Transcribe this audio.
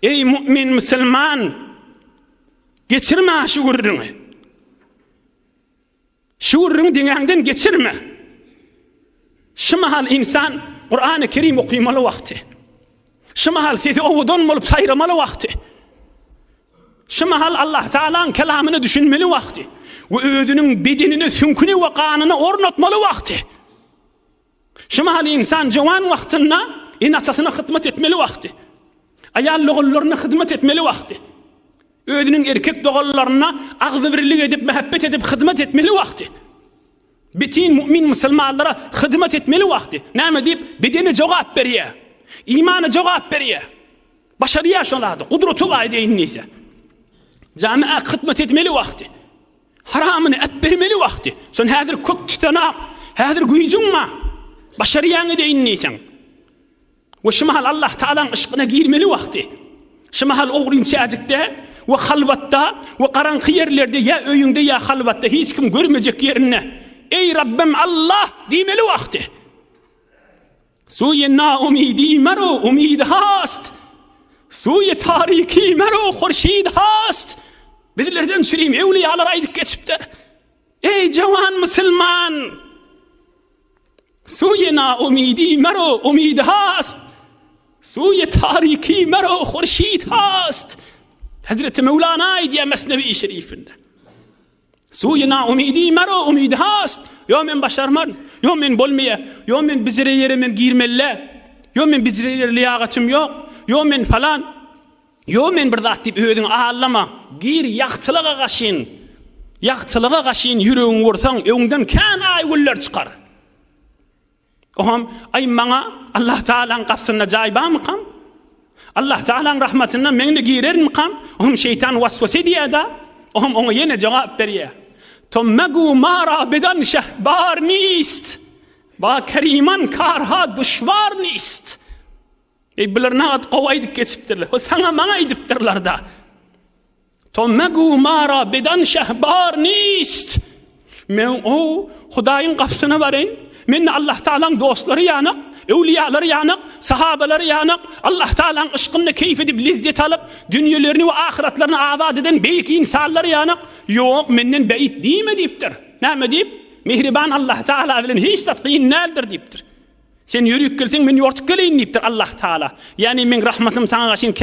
Eý mu'min musulman! Geçirme şu gürrüňi. Şu gürrüňi deňäňden geçirme. Şu mahal insan Kur'an-ı Kerim okymaly wagty. Şu mahal sesi owadan bolup saýramaly wagty. Şu mahal Allah Taala'ň kelamyna düşünmeli wagty we özüniň bedenine, süňküne we ganyna ornatmaly wagty. Şu mahal insan jowan wagtynda ene-atasyna hyzmat etmeli wagty. Aýal doganlaryna hyzmat etmeli wagty. Özüniň erkek doganlaryna agzybirlik edip, mähebbet edip hyzmat etmeli wagty. Bütin mu'min musulmanlara hyzmat etmeli wagty. Näme diýip, bedeni jogap berýär. Imany jogap berýär. Başarýar şol zady, gudraty bar edeýin diýse. Jamiä hyzmat etmeli wagty. Haramyny äpbermeli wagty. Sen häzir kök tutanak, häzir güýjüň bar. Başarýaň edeýin diýseň. We şu mahal Allah Taalaň yşkyna girmeli wagty. Şu mahal ogryn çäjikde we halwatda we garaňky ýerlerde ýa öýüňde ýa halwatda hiç kim görmejek ýerinde Eý Rabbim Allah diýmeli wagty. Suýe naumidi mero umid hast. Suýe tariki mero hurşid hast. Bizlerden çürim ewliýalar aýdyp geçipdir. Eý jawan musulman! Suýe naumidi mero umid hast. Suýe tariki mero hurşid hast. Hazreti Mevlana aýdýar Mesnewi Şerifinde. Suýe naumidi mero umid hast. Ýo men başarmaryn. Ýo men bolmaýar. Ýo men bijire ýere men girmeli. Ýo men bijire ýere liýagatym ýok. Ýo men falan. Ýo men bir zat diýip özüňi aldama. Gir ýagtylyga gaşyn. Ýagtylyga gaşyn ýüregiňi ursaň, öňden kän aý-güller çykar. Oňam, Aý maňa Allah Tagalaň gapysynda jaý barmykam? Allah Tagalaň rahmatyna men-de girerinmikam? Oňam şeýtan waswasa edýär-de, oňam oňa ýene jogap berýär. To megu mara bedan şehbar nist, ba keriman karha duşwar nist. Eý, bular nagat gowy aýdyp geçipdirler. Ho saňa maňa aýdypdyrlar-da. To megu mara bedan şehbar nist. Men o Hudaýyň gapysyna baraýyn. Men Allah Taalaň dostlary ýanak, öwliýalary ýanak, sahabalary ýanak, Allah Taalaň yşkynda keýf edip lezzet alyp, dünýelerini we ahyratlaryny abat eden beýik ynsanlar ýanak. Ýok, menden beýik diýme diýipdir. Näme diýip? Mihriban Allah Taala bilen hiç zat kyn däldir diýipdir. Sen ýörüp gelseň, men ýortup geleýin diýipdir Allah Taala. Ýagny meň rahmatym saňa gaşyn.